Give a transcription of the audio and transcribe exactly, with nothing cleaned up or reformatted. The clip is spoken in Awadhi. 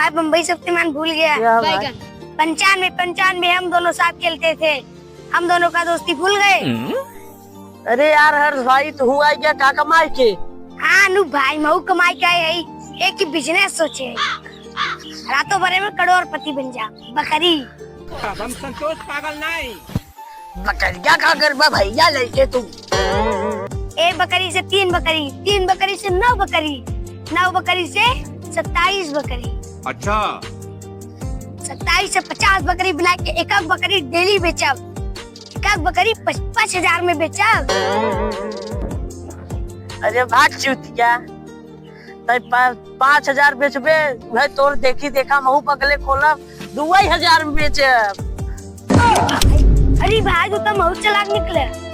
भाई, बम्बई शक्तिमान भूल गया। क्या भाई? बैगन। पंचानवे, पंचानवे हम दोनों साथ खेलते थे, हम दोनों का दोस्ती भूल गए। अरे यार हर्ष भाई, तू आ गया का कमाई के? हाँ अनूप भाई, महू कमाई के आए है, एक ही business सोचे है, रातों भरे में करोड़पति बन जा। बकरी। अब हम संतोष पागल नहीं। बकरिया का करबा भैया लइके तू? एक बकरी से तीन बकरी, तीन बकरी से नौ बकरी, नौ बकरी से सत्ताईस बकरी। अच्छा। सत्ताईस से पचास बकरी बना के एक एक बकरी daily बेचब, एक एक बकरी पच-, पाँच हजार में बेचब। अरे भाग चूतिया, तै पा-, पाँच हजार बेचबे, वह तोर देखी देखा महू बगले खोलब, दुई हजार में बेचब। अरे भाई, तू तो बहुत चालाक निकले।